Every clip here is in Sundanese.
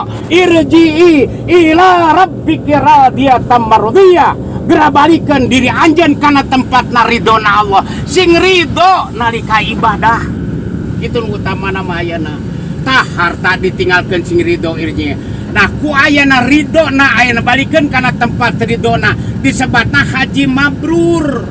ridho irji'i ila rabbiki radiyatan mardiyah. Geura balikeun diri anjeun kana tempatna ridhona Allah. Sing ridho nalika ibadah. Kitu nu utamana mah ayeuna. Tah harta ditinggalkeun sing ridho irji'i. Nah ku ayana ridhona ayeuna balikeun kana tempat ridhona disebatna haji mabrur.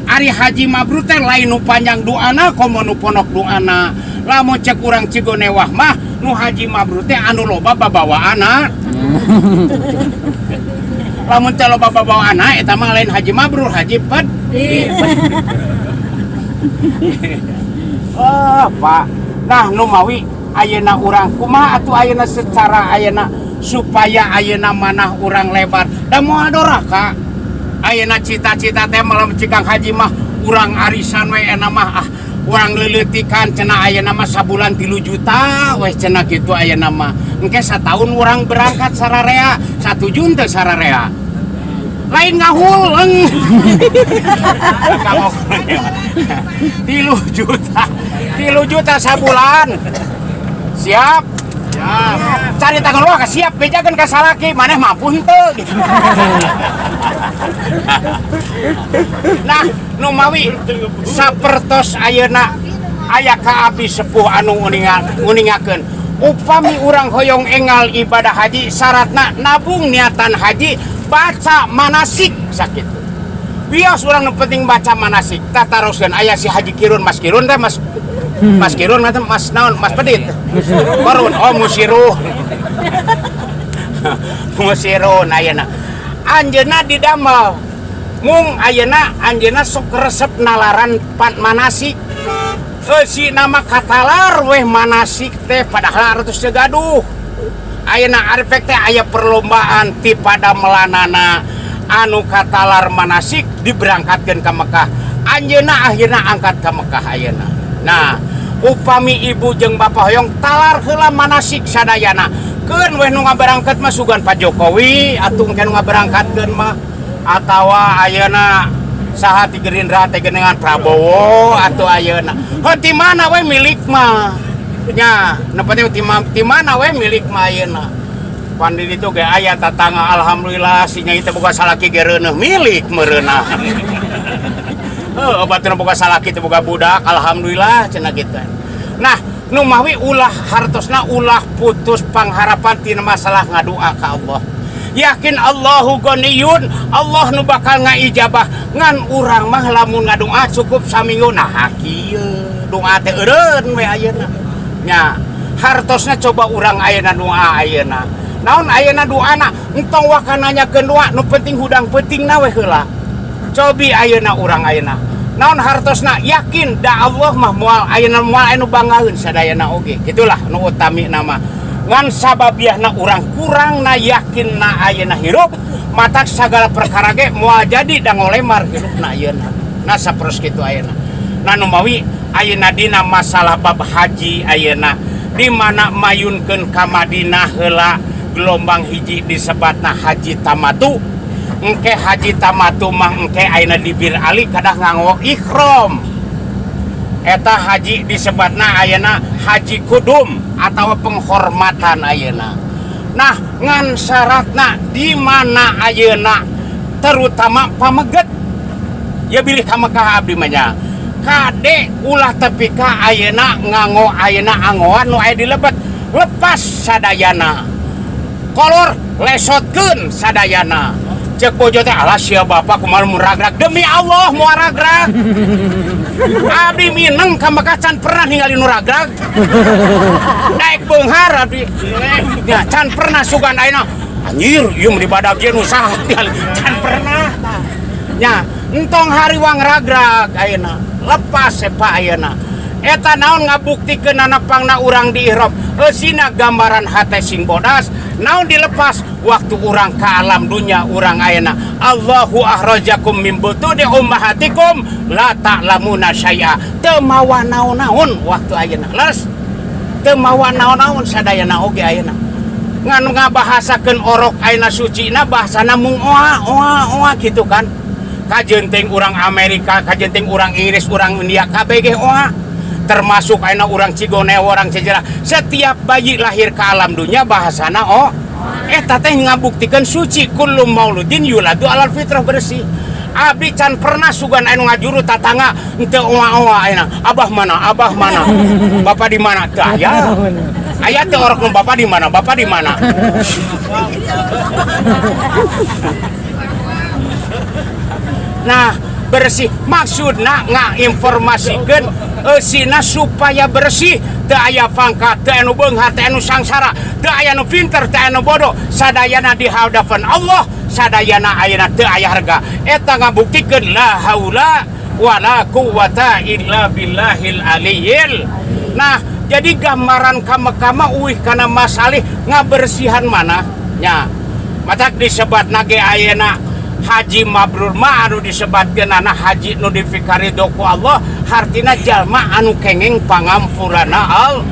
Ari haji mabrur teh lain nu panjang doana komo nu ponok doana. Lamun cek urang Cigonewah mah nu haji mabrur teh anu loba babawaana. Lamun teh loba babawaana eta mah lain haji mabrur, haji ped. Oh, Pak. Nah nu mawi ayeuna urang kumaha atuh ayeuna secara ayeuna supaya ayeuna manah urang lebar. Da moal doraka. Ayeuna cita-cita teh malam cikang haji mah urang arisan we ena mah ah urang leuleutikan cenah ayeuna mah sabulan 3 juta we cenah kitu ayeuna mah. Engke sataun urang berangkat sararea, 1 jun teh sararea. Lain ngahuleng. 3 juta. 3 juta sabulan. Siap? Siap. Cari tangan luar siap bejakeun ka salaki maneh mampu henteu gitu. Nah, nu mawi sapertos ayeuna aya ka abdi sepuh anu nguningakeun. Upami urang hoyong engal ibadah haji syaratna nabung niatan haji baca manasik sakitu. Bios urang nu penting baca manasik. Tataroskeun aya si Haji Kirun, Mas Kirun teh Mas Mas Kirun teh Mas naon Mas Pedit. Korun oh Musirun. Musirun ayeuna. Anjeunna didamel. Mung ayeuna anjeunna sok resep nalaran pan manasik. Eusi nama katalar weh manasik teh padahal ratus teu gaduh. Ayeuna arepek teh aya perlombaan ti padamelanana anu katalar manasik diberangkatkeun ka Mekah. Anjeunna akhirna angkat ka Mekah ayeuna. Nah, upami ibu jeung bapak hoyong talar heula manasik sadayana. Keun weh nu ngaberangkat mah sugan Pak Jokowi atuh engke nu ngaberangkatkeun mah atawa ayeuna saha ti Gerindra teh geuningan Prabowo atuh ayeuna. Heuh ti mana we milik mah? Nya, nu penting ti mana we milik mah ayeuna. Pan di ditu ge aya tatangga alhamdulillah si nyai teh boga salaki ge reuneuh milik meureunah. Heuh batur boga salaki teh boga budak alhamdulillah cenah kitu. Nah, nu mawi ulah hartosna ulah putus pangharapan tina masalah ngadua ka Allah. Yakin Allahu ghaniyun, Allah nu bakal ngaijabah. Ngan urang mah lamun ngadua cukup saminggu nah kieu doa teh eureun we ayeuna. Nya, hartosna coba urang ayeuna doa ayeuna. Naon ayeuna doana? Entong waka nanyakeun doa, nu penting hudang peutingna we heula. Cobi ayeuna urang ayeuna. Naon hartosna? Yakin da Allah mah moal ayeuna moal anu banggaeun sadayana oge. Gitulah nu utami nama. Ngan sababiahna urang kurang na yakin na ayeuna hirup, matak sagala perkara ge moal jadi da ngolemar hirupna ayeuna. Nah sapertos kitu ayeuna. Nah nu mawi ayeuna dina masalah bab haji ayeuna di mana mayunkeun ka Madinah heula gelombang hiji disebatna haji tamatu. Engke haji tamatu mah engke ayeuna di Bir Ali kadah nganggo ihram. Eta haji disebatna ayeuna haji kudum atau penghormatan ayeuna. Nah ngan syaratna di mana ayeuna terutama pameget ya bilih ka Mekah abdi mah nya. Kade ulah tepi ka ayeuna nganggo ayeuna anggoan nu aya di lebet lepas sadayana. Kolor lesotkeun sadayana. Cek bojo teh alah sia bapak kumaha mun ragrag demi Allah moal ragrag. Abdi mineng ka Mekah can pernah ningali nu ragrag. Daek beunghar abdi. Nya can pernah sugan ayeuna anjir ieu mah dibadag ieu nu saha can pernah. Nya entong hariwang ragrag ayeuna lepas sepa ayeuna. Eta naon ngabuktikeun pangna urang di ihram. Eusina gambaran hate sing bodas naon dilepas waktu urang ka alam dunya urang ayeuna. Allahu akhrajakum min butuni ummahatikum la ta'lamuna syai'a. Teu mawa naon-naon waktu ayeuna. Leres teu mawa naon-naon sadayana oge ayeuna. Ngan ngabahasakeun orok ayeuna sucina bahasana mung oa oa oa kitu kan. Kajenting urang Amerika, kajenting urang Inggris, urang India kabeh ge oa. Termasuk ayeuna urang Cigoneo, orang Cijerah, setiap bayi lahir ke alam dunia bahasana, oh, eta teh ngabuktikeun suci. Kullu mauludin yuladu alal fitrah, bersih. Abdi can pernah sugan anu ngajuru tatangga henteu oa-oa ayeuna, "Abah mana? Abah mana? Bapak di mana?" Teu aya. Aya teu orok nu, "Bapak di mana? Bapak di mana?" Nah, bersih maksudna ngainformasikeun eusina supaya bersih, teu aya pangkat, teu anu beunghar, teu anu sangsara, teu aya nu pinter, teu anu bodoh, sadayana di hadapan Allah, sadayana ayeuna teu aya harga. Eta ngabuktikeun la haula wala quwata illa billahil aliyil. Nah, jadi gambaran ka Mekah mah uih kana masalih ngabersihan mana nya. Matak disebatna ge ayeuna haji mabrur mah anu disebatkeun haji nu dipikarido ku Allah, hartina jalma anu kengeng pangampurana al.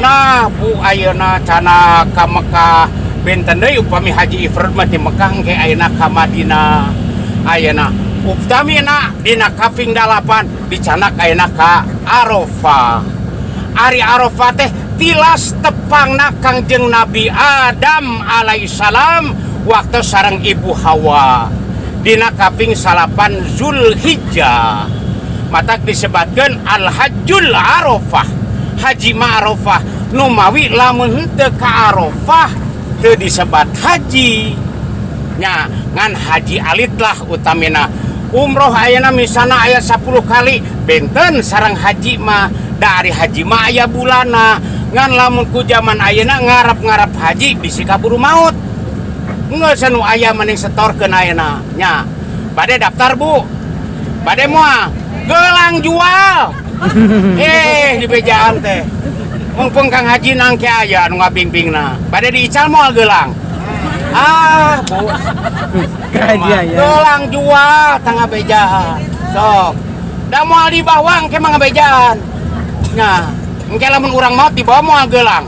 Nah, Bu, ayeuna cana ka Mekah, benten deui upami haji ifrad mah ti Mekah engke ayeuna ka Madinah. Ayeuna upamina dina kaping 8 dicanak ayeuna ka Arafah. Ari Arafah teh tilas tepangna Kangjeng Nabi Adam alaihissalam waktu sareng Ibu Hawa dina kaping 9 Zulhijjah. Matak disebatkeun Al-Hajjul Arafah, haji ma Arafah. Numawi lamun henteu ka Arafah teu disebat haji nya, ngan haji alit lah utamina. Umroh ayeuna misalna aya 10 kali, benten sareng haji mah. Dari haji mah aya bulana, ngan lamun ku zaman ayeuna ngarap-ngarap haji bisi kaburu maut. Geus anu aya mending setorkeun ayeuna nya. Bade daftar, Bu? Bade moal? Gelang jual. Eh, di bejaan teh. Mumpung Kang Haji nangke aya anu ngabingpingna. Bade diical moal gelang? Ah, Bu. Kaji aya. Gelang jual tangga bejaan. Sok. Da moal dibawa engke mah ngabejaan. Nah, engke lamun urang maot dibawa moal gelang?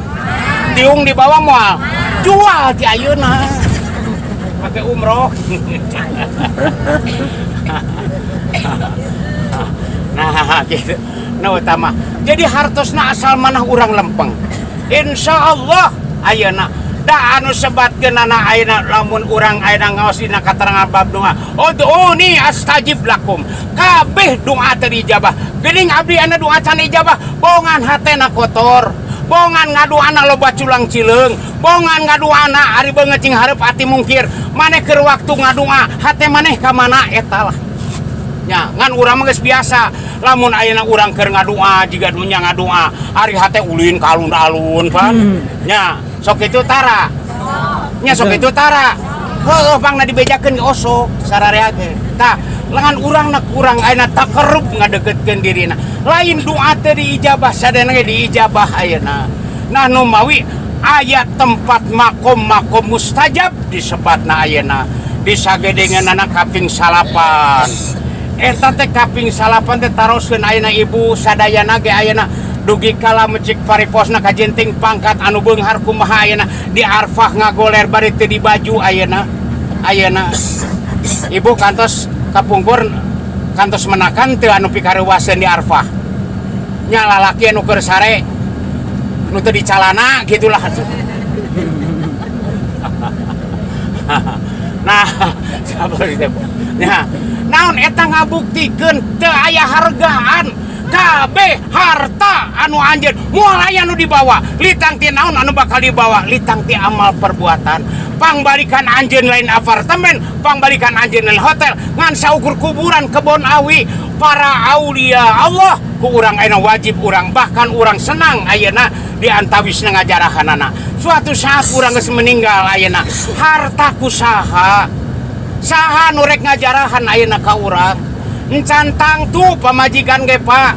Tiung dibawa moal? Jual ti ayeuna. Pakai umroh. Nah, gitu. Nah, utama. Jadi hartosna asal manah urang lempeng. Insya Allah ayeuna da anu sebatkeunana ayeuna lamun urang ayeuna ngaos dina katerangan bab doa. Ud'uni astajib lakum. Kabeh doa teu diijabah. Geuning abdi anu doa can ijabah, bongan hatena kotor. Bongan ngadoana loba culang cileung, bongan ngadoana ari beungeut cing hareup ati mungkir. Maneh keur waktu ngadoa, hate maneh ka mana eta lah. Nya, ngan urang mah geus biasa. Lamun ayeuna urang keur ngadoa jiga dunya ngadoa, ari hate ulin ka alun-alun pan. Nya, sok itu tara. Nya, sok itu tara. Heueuh, pangna dibejakeun ge osok sararea ge. Tah, lengan urang na kurang ayeuna takarub ngadeukeutkeun dirina. Lain doa teh diijabah, sadayana ge diijabah ayeuna. Nah, nu mawi aya tempat makom-makom mustajab disebatna ayeuna. Disagedengeunana kaping 9. Eta teh kaping 9 teh taroskeun ayeuna ibu sadayana ge ayeuna dugi kala mecik pariposna kajenting pangkat anu beunghar kumaha ayeuna di Arfah ngagoler bari teu dibaju ayeuna. Ayeuna ibu kantos kapungkur kantos menakan teu anu pikareuwaseun di Arfah nya, lalaki anu keur sare nu teu dicalana gitulah. Nah, sabar teh nya. Naon eta ngabuktikeun teu aya hargaan kabeh harta anu anjeun moal aya nu dibawa. Litang ti naon anu bakal dibawa? Litang ti amal perbuatan. Pangbalikan anjeun lain apartemen, pangbalikan anjeun lain hotel, ngan saukur kuburan kebon awi para aulia Allah. Ku urang ayeuna wajib urang, bahkan urang senang ayeuna di antawisna ngajarahanana. Suatu saat urang geus meninggal ayeuna, harta ku saha? Saha nu rek ngajarahan ayeuna ka urang? Encan tangtu pamajikan ge, Pak,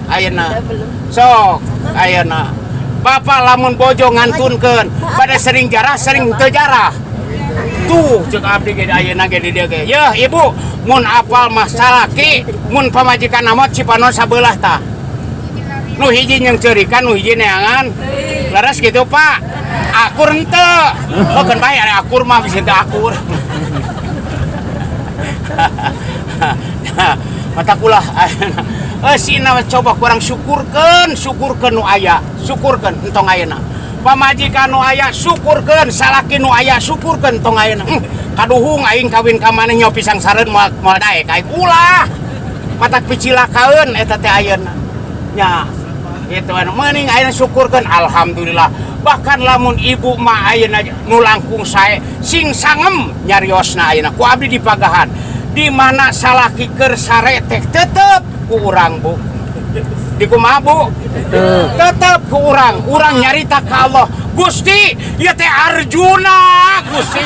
ayeuna. Sok ayeuna bapak lamun bojo ngantunkeun pada sering jarah, sering teu jarah. Tuh, cek abdi ge ayeuna ge di dieu ge. Yeuh, ibu mun apal mah salaki mun pamajikan namot cipanon sabelah tah. Nu hiji nyeungceurikan, nu hiji neangan. Leres gitu, Pak? Akur henteu? Oh, keun bae ari akur mah, bisa teu akur. Mata kulah. Eusina coba kurang syukurkeun, syukurkeun nu aya, syukurkeun entong ayeuna. Pamajikan nu aya syukurkeun, salaki nu aya syukurkeun tong ayeuna. Kaduhung aing kawin ka maneh nyaho pisang sareun moal moal daek aing ulah. Matak picilakaeun eta teh ayeuna. Nya gitu anu meuning ayeuna syukurkeun alhamdulillah. Bahkan lamun ibu mah ayeuna nu langkung sae sing sangem nyariosna ayeuna ku abdi dipagahan. Di mana salaki keur sare teh tetep ku urang bu. Di kumaha bu? Tetep ku urang. Urang nyarita ka Allah. Gusti, ieu teh Arjuna, Gusti.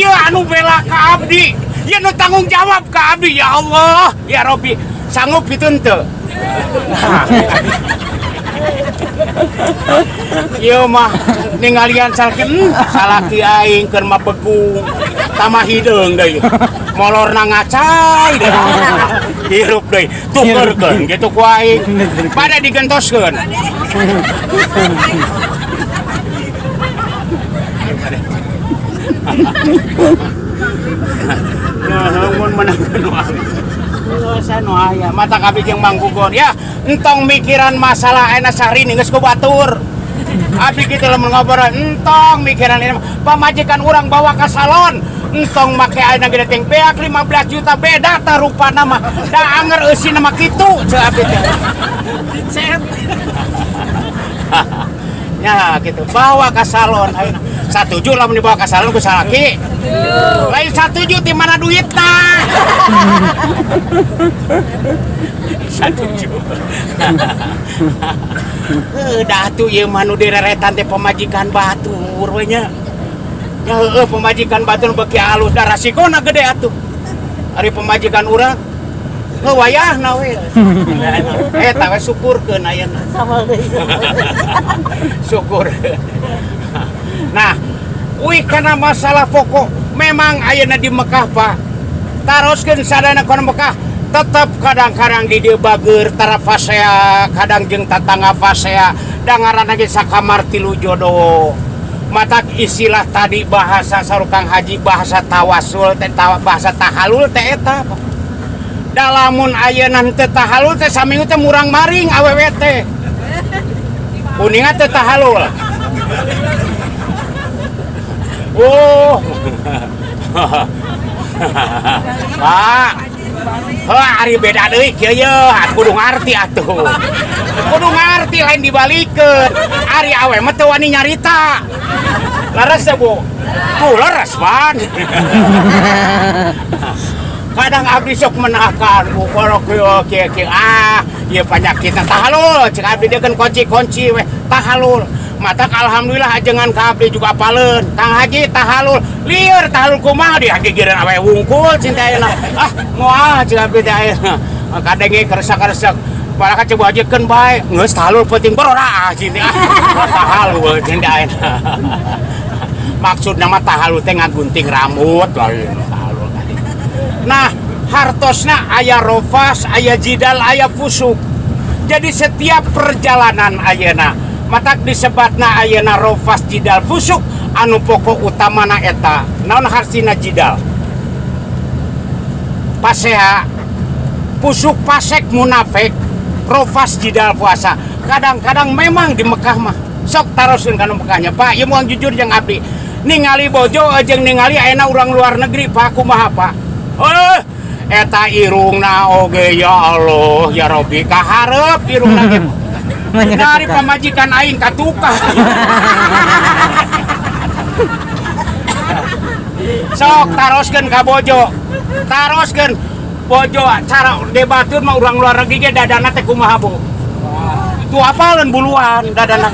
Ieu anu bela ka abdi. Ieu nu tanggung jawab ka abdi ya Allah, ya Rabbi. Sanggup itu henteu? Ieu mah ningalian salaki, salaki aing keur mah begung. Tamah hideung deui. Molorna ngacai deui. Hirup deui. Tukerkeun kitu ku aing. Pada digentoskeun. Mun menangkeun nu aing. Nu aya mata kabeh jeung Mang Gugon ya entong mikiran masalah ayeuna sahrini geus ku batur. Abdi kitu lamun ngobrol entong mikiran ini pamajikan urang bawa ka salon entong make ayeuna gede teh beak 15 juta beda tah rupana mah da anger eusina mah kitu ceuk abdi teh. Dicet. Ya gitu bawa ka salon ayeuna. Satuju lamun dibawa ka salon ku salaki. Lain satuju ti mana duitna? Satuju. Dah tuh ieu mah nu direretan teh pamajikan batur we nya. Ya heueuh pamajikan batur beuki alus da rasikona gede atuh. Ari pamajikan urang heuh wayahna we. Eta we syukurkeun ayeuna. Sama deui. Syukur. Nah, wih karena masalah pokok memang ayeuna di Mekah Pak. Taroskeun sadayana kana Mekah tetep kadang-kadang di dieu bager tara fasea, kadang jeung tatangga fasea, da ngaranna ge sakamar tilu jodoh. Matak istilah tadi bahasa sarukang haji bahasa tawasul teh bahasa tahalul teh eta Pak. Da lamun ayeuna teu tahalul teh saminggu teh murang maring awewe teh. Kuninga teu tahalul. Oh. Pak. Heuh ari beda deui kieu ye, kudu ngarti atuh. Kudu ngarti lain dibalikeun. Ari awe mah teu wani nyarita. Leres teh Bu? Tuh leres pan. Kadang abdi sok menakan Bu korok kieu kieu kieu ah ieu panyakitna tahalul cek abdi dia kan kunci-kunci weh tahalul. Matak alhamdulillah ajengan ka abdi juga apaleun. Kang Haji tahalul lieur tahalul kumaha dia gigireun awe wungkul cinta ayeuna. Ah moal cek abdi teh ayeuna. Kadenge keresak-keresek. Padahal kan coba ajekeun bae geus tahalul penting bororaah cinta. Ah tahalul cinta ayeuna. Maksudna mah tahalul teh ngagunting rambut lain tahalul tadi. Nah, hartosna aya rofas, aya jidal, aya fusuk. Jadi setiap perjalanan ayeuna matak disebatna ayeuna rofas jidal fusuk anu pokok utamana eta. Naon harsina jidal? Pasea fusuk pasek munafik, rofas jidal puasa. Kadang-kadang memang di Mekah mah sok taroskeun kana Mekahnya. Pak, ieu moal jujur jeung abdi. Ningali bojo jeung ningali ayeuna urang luar negeri Pak kumaha Pak? Eta irungna oge ya Allah ya Rabbi kaharep irungna ge. Dari pamajikan aing ka tukang. Sok taroskeun ka bojo. Taroskeun bojo cara debatur mah urang luar negeri ge dadana teh kumaha Bu? Tuh apaleun buluan dadana.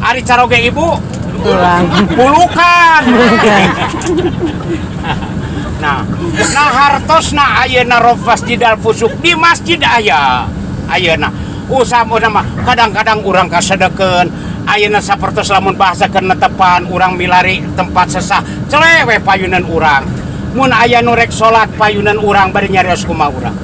Ari caroge ibu tulang bulukan. Nah, nah hartosna ayeuna rofas jidal fusuk di masjid aya ayeuna. Usah mah kadang-kadang urang kasedekeun ayeuna sapertos lamun bahasa keur netepan urang milari tempat sesah celewe payunan urang. Mun aya nu rek salat payunan urang bari nyarios kumaha urang.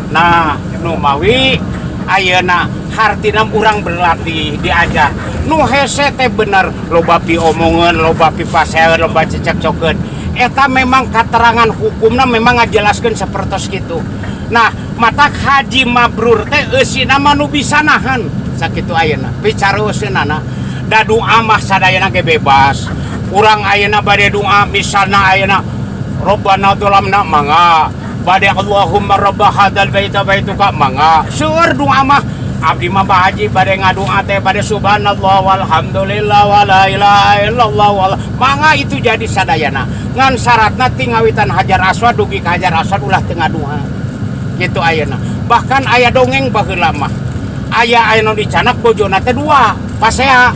Nah, nu mawi ayeuna hartina urang berlatih diajar. Nu hese teh bener loba piomongeun, loba pipaseun, loba cecekcokeun. Eta memang katerangan hukumna memang ngajelaskeun sapertos kitu. Nah, Matak haji mabrur teh eusina mah nu bisa nahan sakitu ayeuna. Picareuseunana da doa mah sadayana ge bebas. Urang ayeuna bade doa misalna ayeuna Rabbana dzalamna mangga, bade Allahumma rabba hadzal baita baituka mangga. Seueur doa mah abdi mah Pak Haji bade ngadoa teh bade subhanallah walhamdulillah wala ilaha illallah wala mangga itu jadi sadayana. Ngan syaratna ti ngawitan Hajar Aswad dugi ka Hajar Aswad ulah teu ngadoa. Gitu ayeuna. Bahkan aya dongeng baheula mah. Aya anu dicanak bojona teh dua, pasea.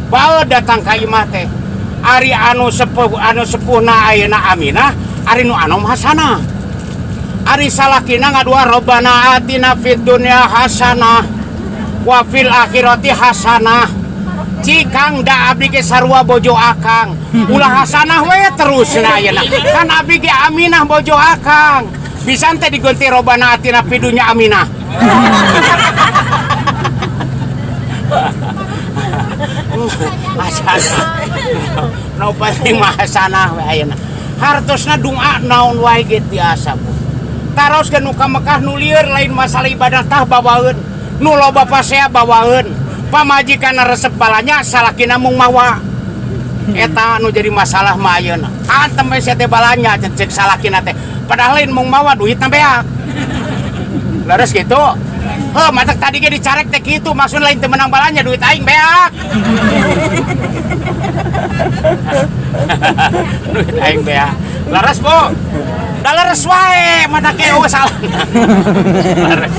Bae datang ka imah teh. Ari anu sepuh anu sepuhna ayeuna Aminah, ari nu anom Hasanah. Ari salakina ngadua Robbana atina fid dunya hasanah wa fil akhirati hasanah. Cikang da abdi ge sarua bojo akang. Ulah hasanah we terus na ayeuna. Kan abdi ge Aminah bojo akang. Bisa teh diganti Robbana atina fid dunya Aminah. Hasanah. Nu penting mah hasanah we ayeuna. Hartosna doa naon wae ge tiasa Bu. Taroskeun nu ka Mekah nu lieur lain masalah ibadah tah bawaeun. Nu loba pasea bawaeun. Pamajikan resep balanya salakina mung mawa. Eta nu jadi masalah mah ayeuna. Antem we sia teh balanya cek salakina teh. Padahal lain mung mawa duitna beak. Leres gitu. Heuh, matak tadi ge dicarek teh kitu maksud lain teu menang balanya duit aing beak. Duit aing beak. Leres Bu. Da leres wae matak ge eueuh salah. Leres.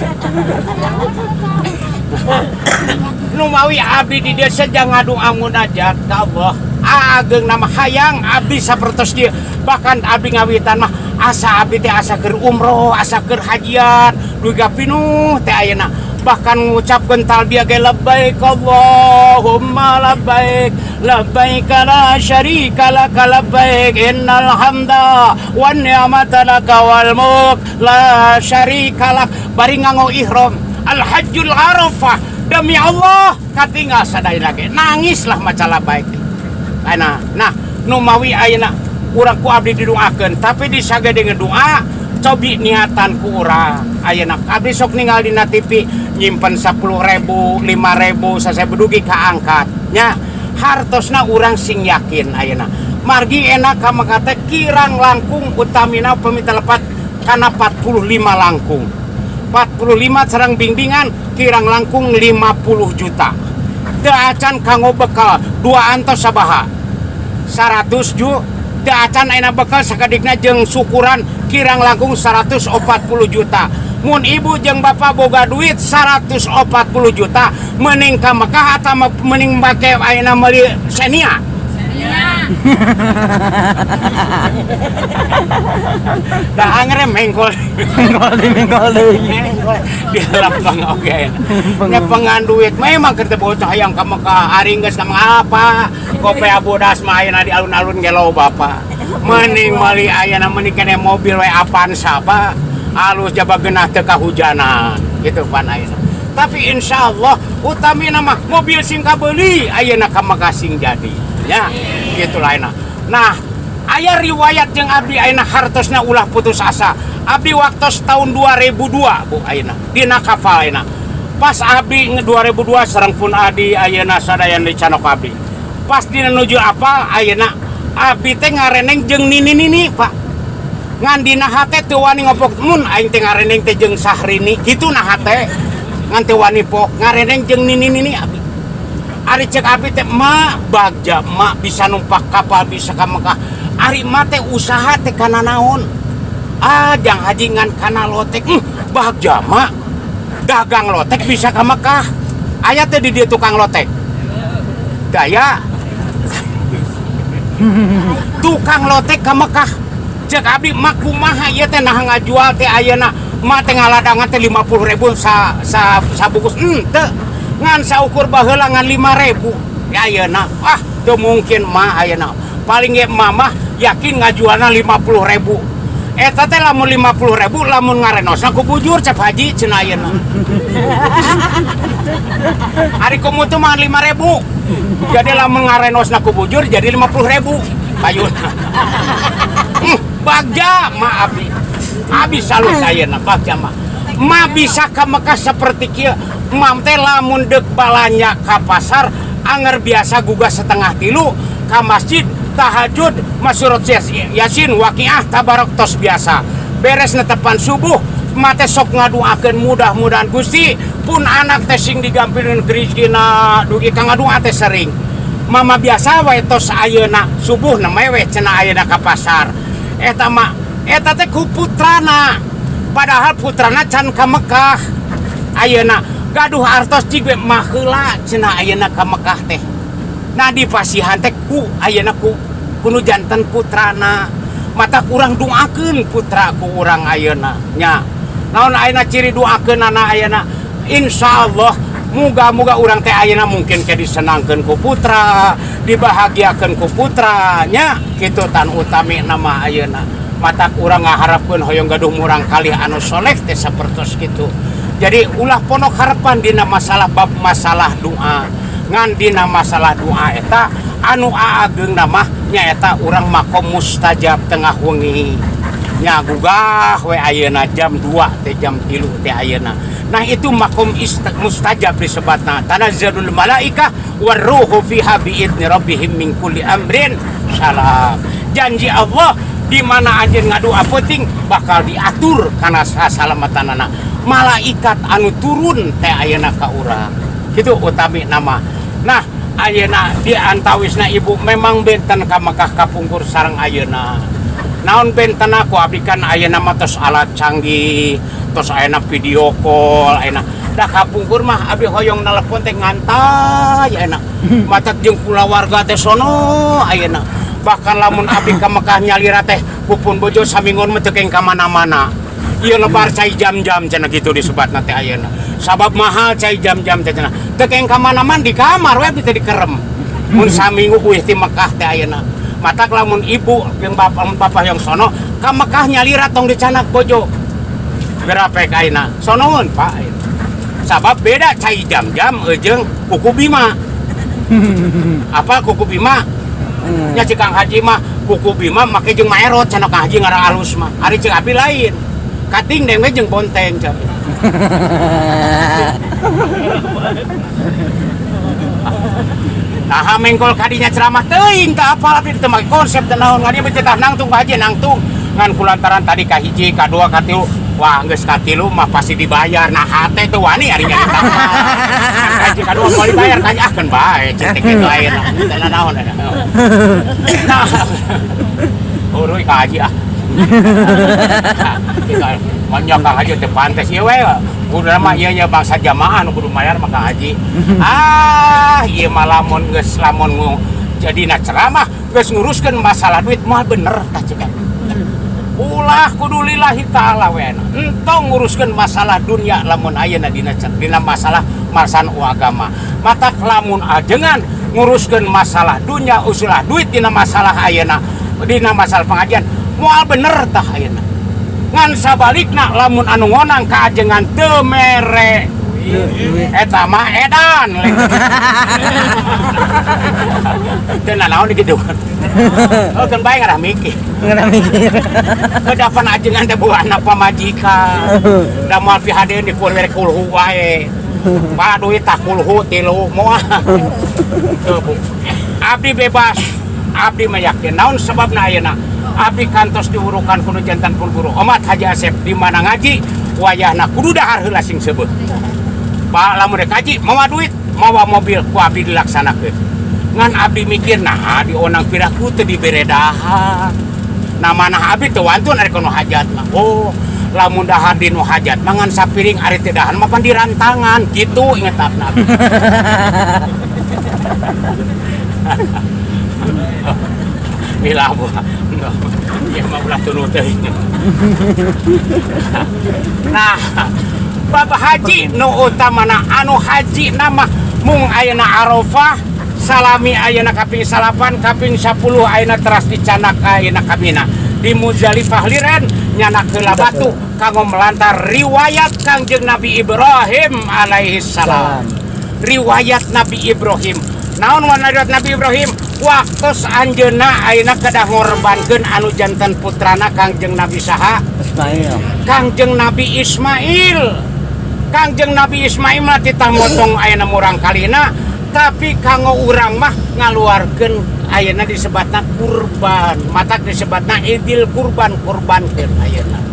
Nu mawi abdi di dieu sejang ngadua munajat ka Allah. Ageung nama hayang abdi sapertos dieu. Bahkan abdi ngawitan mah asa abdi teh asa keur umroh, asa keur hajian, dugi ka pinuh teh ayeuna. Bahkan ngucapkeun talbiyah ge labbaik Allahumma labbaik, labbaik la syarika laka labbaik, innal hamda wan ni'mata laka wal mulk la syarika lak. Bari nganggo ihram, al hajjul arafah, demi Allah katinggal sadayana ge. Nangislah maca labbaik. Nah, nah nu mawi ayeuna urang ku abdi didoakeun, tapi disagede doa cobi niatan ku urang. Ayeuna abdi sok ninggal dina TV nyimpen 10.000, 5.000, 1.000 dugi kaangkat nya. Hartosna urang sing yakin ayeuna. Margi enak ka Mekah teh kirang langkung utamina upami telepat kana 45 langkung. 45 sareng bimbingan kirang langkung 50 juta. Teu acan kanggo bekal dua antos sabaha 100 ju. Teu acan ayeuna bekal sakadikna jeung syukuran kirang langkung 140 juta. Mun ibu jeung bapak boga duit 140 juta mending ka Mekah atau mending make ayeuna meuli Xenia? Da angere mengkol. Mengkol deui, mengkol deui. Mengkol. Di lapang oge. Nya pengan duit memang keur teu bocah hayang ka Mekah ari geus ka apa? Kope Abu Das mah ayeuna di alun-alun ge loba Pak. Mending meuli ayeuna mending kene mobil we Avanza Pak. Alus jaba genah teu kahujanan gitu pan ayeuna. Tapi insyaallah utamina mah mobil sing kabeuli ayeuna ka Mekah sing jadi. Ya, gitu lainna. Nah, aya riwayat jeung abdi ayeuna hartosna ulah putus asa. Abdi waktos tahun 2002 Bu ayeuna dina kapal ayeuna. Pas abdi 2002 sareng pun adi ayeuna sadayana dicanok abdi. Pas dina nuju apal ayeuna abdi teh ngareneng jeung nini-nini Pak. Ngan dina hate teu wani ngopok mun aing teh ngareneng teh jeung Sahrini kitu na hate. Ngan teu wani pok ngareneng jeung nini-nini abdi. Ari cek abdi teh mak bagja mak bisa numpak kapal bisa ka Mekah. Ari mak teh usaha teh kana naon? Ah jang haji ngan kana lotek. Bagja mak dagang lotek bisa ka Mekah. Aya teh di dieu tukang lotek. Daya tukang lotek ka Mekah. Cek abdi mak kumaha ieu teh nah ngajual teh ayeuna mak teh ngaladangan teh 50.000 sa sa sabungkus. Teu ngan saukur baheula ngan 5.000. Ya ayeuna ah teu mungkin mah ayeuna. Paling ge mamah yakin ngajualna 50.000. Eta teh lamun 50.000 lamun ngarenosna ku bujur cap haji cenah ayeuna. Ari komo teh mah 5.000. Jadi lamun ngarenosna ku bujur jadi 50.000 payuna. Bagja mah abdi. Abi salut ayeuna bagja mah. Ma bisa ka Mekah saperti kieu. Mam teh lamun deuk balanja ka pasar anger biasa gugah 2:30 ka masjid tahajud masurat Yasin Waqiah Tabarok tos biasa. Beres netepan subuh mate sok ngaduakeun mudah-mudahan Gusti pun anak teh sing digampilkeun rezekina dugi ka ngadua teh sering. Mama biasa wae tos ayeuna subuh na meweh cenah ayeuna ka pasar. Eta mah eta teh ku putrana. Padahal putrana can ka Mekah. Ayeuna gaduh artos cig we mah heula cenah ayeuna ka Mekah teh. Nah dipasihan teh ku ayeuna ku kuno janten putrana. Mata kurang doakeun putra ku urang ayeuna nya. Naon ayeuna ciri doakeunana ayeuna? Insyaallah muga-muga urang teh ayeuna mungkin ke disenangkeun ku putra, dibahagiakeun ku putra nya kitu tan utami nama ayeuna. Mata urang ngaharapkeun hoyong gaduh murang kalih anu soleh teh sapertos kitu. Jadi ulah ponok harapan dina masalah bab masalah doa. Ngan dina masalah doa eta anu aageung mah nyaeta urang makom mustajab tengah wengi. Nya gugah we ayeuna jam 2 teh jam 3 teh ayeuna. Nah itu makom mustajab disebatna. Tanazzalul malaikah warruhu fiha biidni rabbihim min kulli amrin salam. Janji Allah di mana anjeun ngadua penting bakal diatur kana sasalamatanana. Malaikat anu turun teh ayeuna ka urang. Kitu utami nama. Nah ayeuna di antawisna ibu memang benten ka Mekah kapungkur sareng ayeuna. Naon benten ku abdi kan ayeuna mah tos alat canggih, tos ayeuna video call, ayeuna. Da kapungkur mah abdi hoyong nelepon teh ngantai ayeuna. Matak jeung kulawarga teh sono ayeuna. Bahkan lamun abdi ka Mekah nyalira teh pupun bojo saminggon mah teu keng ka mana-mana. Ieu lebar cai jam-jam cenah kitu disebatna teh ayeuna. Sabab mahal cai jam-jam teh cenah. Teu keng ka mana-mana di kamar we abdi teh dikerem. Mun saminggu uih ti Mekah teh ayeuna. Matak lamun ibu jeung bapak mun papa yang sono ka Mekah nyalira tong dicanak bojo. Berapa ayeuna? Sonoun Pak ayeuna. Sabab beda cai jam-jam jeung kuku bima. Apa kuku bima? Nya cik Kang Haji mah kuku bima make jeung maerot cenah Kang Haji ngarang alus mah. Ari cek abi lain. Kating deng we jeung bonteng cek. Nah, mengkol kadinya ceramah teuing teu apal abdi teu make konsep teu naon ngadi teh tah nangtung Pak Haji nangtung ngan kulantaran tadi ka hiji ka dua ka tilu wah geus ka tilu mah pasti dibayar nah hate teu wani ari nyarita ka hiji ka dua moal dibayar ka ah keun bae ceuk teh kitu ayeuna teu naon nah uruy ka haji ah kitu manya Kang Haji teu pantes ieu we kudu mah ieu nya bangsa jamaah nu kudu mayar mah Kang Haji. Ah ieu mah lamun geus lamun jadina ceramah geus nguruskeun masalah duit mah bener tah cek. Ulah kudu lillahi taala we entong nguruskeun masalah dunia lamun ayeuna dina masalah marsan agama. Matak lamun ajengan nguruskeun masalah dunia usulah duit dina masalah ayeuna dina masalah pengajian moal bener tah ayeuna. Ngan sabalikna lamun anu ngonang ka ajengan teu mere eta mah edan. Teu nanaon kitu. Oh keun bae ngarah mikir. Ngarah mikir. Kedapan ajengan teh buana pamajikan. Da moal pihadeun di kulir kulhu wae. Pak duit tah kulhu tilu moal. Teu Bu. Abdi bebas. Abdi mah yakin naon sebabna ayeuna. Abdi kantos diurukan kudu jantan pun guru. Omat Haji Asep di mana ngaji wayahna kudu dahar heula sing seubeuh. Pak lamun rek ngaji mawa duit, mawa mobil ku abdi dilaksanakeun. Ngan abdi mikir nah di onang piraku teu dibere dahar. Nah manah abdi teu wantun ari kono hajat mah. Oh, lamun dahar di nu hajat mah ngan sapiring ari teu dahar mah pan dirantangan kitu ingetapna abdi. Bilah bu. Ya mah ulah tunu teuing. Nah, bab haji nu utamana anu haji nama mung ayeuna Arafah salami ayeuna kaping 9 kaping 10 ayeuna teras dicanak ayeuna kamina di Muzdalifah liren nyanak heula batu kanggo melantar riwayat Kangjeng Nabi Ibrahim alaihi salam. Riwayat Nabi Ibrahim. Naon riwayat Nabi Ibrahim? Waktos anjeunna ayeuna kedah ngorbankeun anu janten putrana Kangjeng Nabi saha? Ismail. Kangjeng Nabi Ismail. Kangjeng Nabi Ismail mah titah motong ayeuna murang kalina, tapi kanggo urang mah ngaluarkeun ayeuna disebatna kurban, matak disebatna Idil Kurban, kurbankeun ayeuna.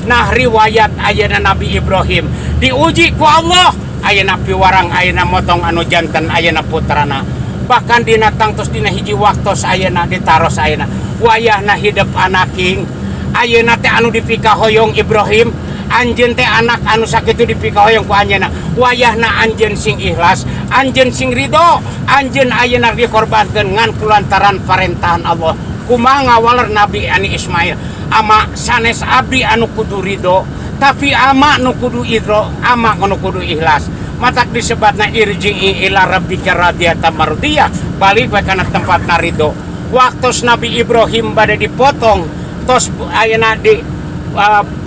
Nah, riwayat ayeuna Nabi Ibrahim diuji ku Allah ayeuna piwarang ayeuna motong anu janten ayeuna putrana. Bahkan dina tangtos dina hiji waktos ayeuna ditaros ayeuna wayahna hidup anaking ayeuna teh anu dipikahoyong Ibrahim, anjeun teh anak anu sakitu dipikahoyong ku anjeunna. Wayahna anjeun sing ikhlas, anjeun sing ridho, anjeun ayeuna dikorbankeun ngan kulantaran parentahan Allah. Kumaha ngawaler Nabi ani Ismail? "Ama, sanes abdi anu kudu ridho, tapi ama nu kudu ridho, ama nu kudu ikhlas." Matak disebatna irji'i ila rabbika radiyatan mardiyah, balik we kana tempat ridho. Waktu Nabi Ibrahim bade dipotong, tos ayeuna di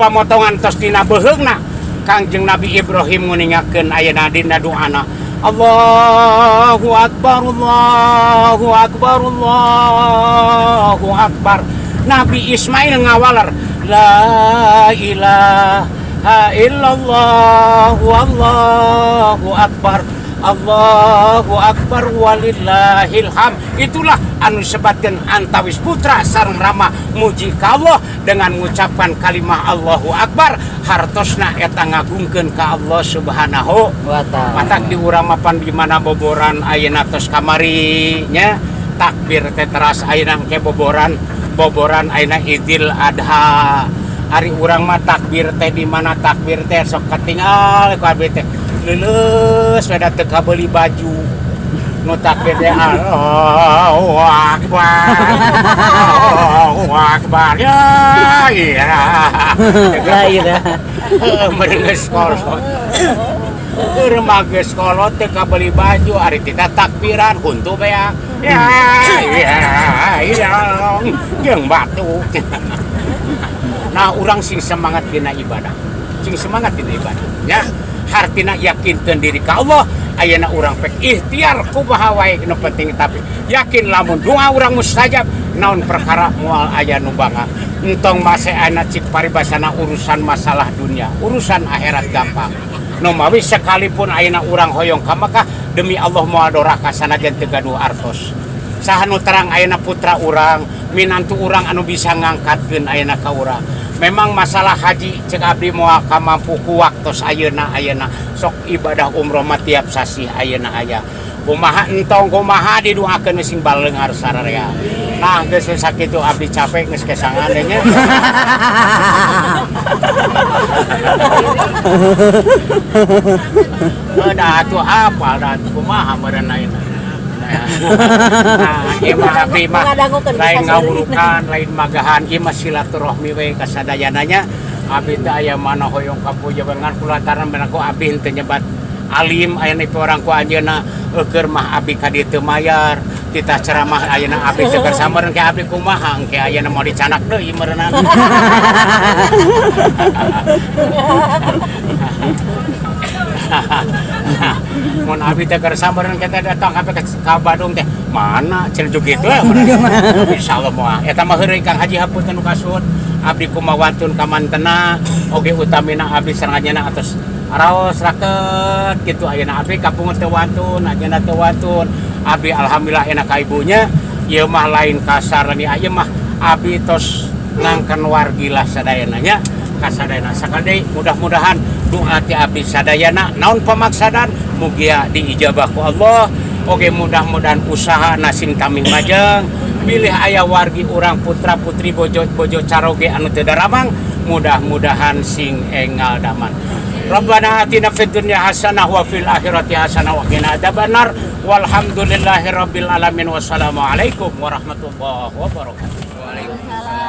pamotongan tos dina beuheungna, Kangjeng Nabi Ibrahim nguningakeun ayeuna dina doana, "Allahu akbar, Allahu akbar, Allahu akbar." Nabi Ismail ngawaler, "La ilaha illallah, wallahu akbar, Allahu akbar, walillahilham." Itulah anu disebutkan antawis putra sareng rama muji ka Allah dengan mengucapkan kalimah Allahu akbar, hartosna eta ngagungkeun ka Allah Subhanahu wa ta'ala. Matak di urang mapan di mana boboran ayeuna tos kamari nya takbir teh teras, ayeuna ke boboran boboran ayeuna Idul Adha. Ari urang mah takbir teh di mana takbir teh sok katinggal ku abdi teh leuleus we, da teu kabeuli baju nu takbir teh Allahu akbar, Allahu akbar, ya iya. La ilaha. Heuh, meureun geus kolot. Keur mah geus kolot teu kabeli baju, ari tita takbiran huntu beak. Ya ya ya jeung batu. Nah, urang sing semangat dina ibadah. Sing semangat dina ibadah. Ya, hartina yakinkeun diri ka Allah, ayeuna urang pek ikhtiar kumaha wae nu penting, tapi yakin lamun doa urang mustajab, naon perkara moal aya nu bangga. Entong mase ayeuna cik paribasana urusan masalah dunia, urusan akhirat gampang. Nu mawi sekalipun ayeuna urang hoyong ka Mekah, demi Allah moal doraka sanajan teu gaduh artos. Saha nu terang ayeuna putra urang, minantu urang anu bisa ngangkatkeun ayeuna ka urang. Memang masalah haji cek abdi moal kamampu ku waktos ayeuna ayeuna sok ibadah umroh mah tiap sasih ayeuna aya. Kumaha entong kumaha didoakeun sing baleunghar sararea. Nah, geus we sakitu, abdi capek geus kesangan deui nya. Eh, dah atuh apal dah atuh kumaha meureun ayeuna. Nah, ieu mah abdi mah Ngadangukeun lain bisa. Ngawurukan, lain magahan, ieu mah silaturahmi we kasadayana nya. Abdi teh aya mana hoyong kapuja ngan kulantaran bener ku abdi henteu nyebat alim aya ni orang ku anjeunna eueur mah abdi ka dieu teu mayar titah ceramah ayeuna abdi teu kersa meureun ke abdi kumaha engke ayeuna mau dicanak deui meureunna. Mun abdi teh kersa meureun kita datang sampai ka Bandung teh mana cenah juga gitu ya meureun. Insyaallah moal eta mah heureuy. Kang Haji, hapunten nu kasuhun, abdi kumawantun ka mantena oge, utamina abdi sareng anjeunna atos raos raket gitu. Ayeuna abdi kapungut teu wantun, anjeunna teu wantun. Abdi alhamdulillah enak ka ibunya. Ieu mah lain kasar ni, ieu mah abdi tos ngangken wargi lah sadayana nya kasadayana. Sakali deui, mudah-mudahan doa ti abdi sadayana naon pamaksadan mugia diijabah ku Allah. Oge mudah-mudahan usaha sing tamih majeng, bilih aya wargi urang putra putri bojo bojo caroge anu teu daramang, mudah-mudahan sing engal daman. Rabbana atina fid dunya hasanah wa fil akhirati hasanah wa qina adzabannar. Walhamdulillahirabbil alamin. Wassalamualaikum warahmatullahi wabarakatuh. Waalaikumsalam.